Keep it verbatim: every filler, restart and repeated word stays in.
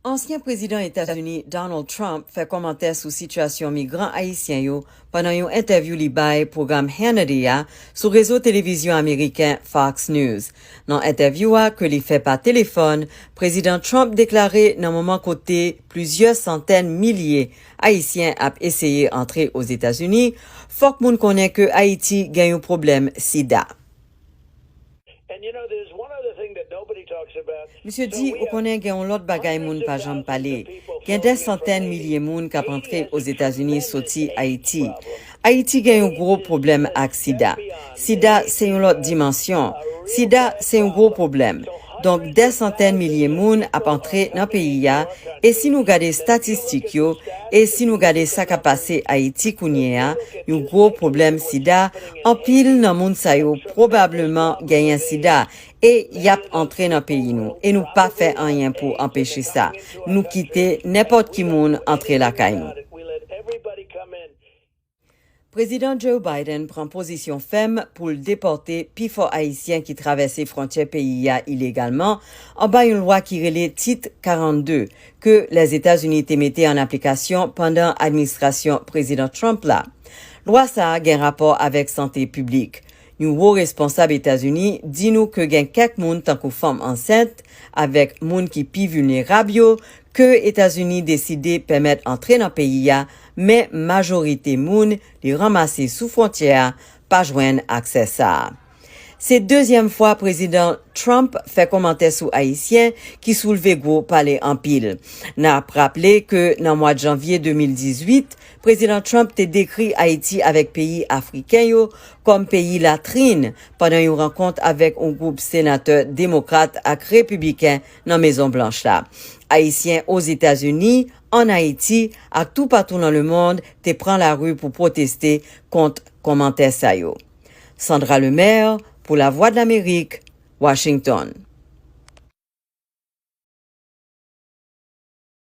Ansyen prezidan Etazini Donald Trump fè kòmantè sou sitiyasyon migran ayisyen yo pandan yon entèvyou li bay pwogram Hannity a sou rezo televizyon ameriken Fox News. Nan entèvyou a ke li fè pa telefòn, Prezidan Trump deklare nan moman kote plizyè santèn milye Ayisyen ap eseye antre Ozetazini, fòk moun konnen ke Ayiti gen yon pwoblèm sida. Misye di, ou konnen gen yon lòt bagay moun pa janm pale. Gen dè santèn milye moun k ap antre Ozetazini soti Ayiti. Ayiti gen yon gwo pwoblèm ak sida. Sida se yon lòt dimansyon. Sida se yon gwo pwoblèm. Donk, dè santèn milye moun ap antre nan peyi a, e si nou gade estatistik yo, e si nou gade sa k ap pase Ayiti kounye a, yon gwo pwoblèm sida, anpil nan moun sa yo pwobableman genyen sida, e y ap antre nan peyi nou, e nou pa fè anyen pou anpeche sa. Nou kite nenpòt ki moun antre lakay nou. Prezidan Joe Biden pran pozisyon fèm pou l depòte pifò Ayisyen ki travèse fwontyè peyi a ilegalman anba yon lwa ki rele Tit karannde, ke Lèzetazini te mete an aplikasyon pandan administrasyon Prezidan Trump la. Lwa sa a gen rapò avèk sante piblik. Yon wo responsab Etazini di nou ke gen kèk moun, tankou fanm ansent, avèk moun ki pi vilnerab yo, ke Etazini deside pèmèt antre nan peyi a, men majorite moun li ranmase sou fwontyè a pa jwenn aksè sa a. Se dezyèm fwa Prezidan Trump fè kòmantè sou Ayisyen ki soulve gwo pale anpil. N ap raple ke nan mwa janvye de mil dizuit, Prezidan Trump te dekri Ayiti avèk peyi afriken yo kòm peyi latrin pandan yon rankont avèk yon gwoup senatè demokrat ak repibliken nan Mezon Blanch la. Ayisyen Ozetazini, ann Ayiti, ak toupatou nan lemonn te pran lari pou pwoteste kont kòmantè sa yo. Sandra Lemaire, pou Lavwadlamerik, Washington.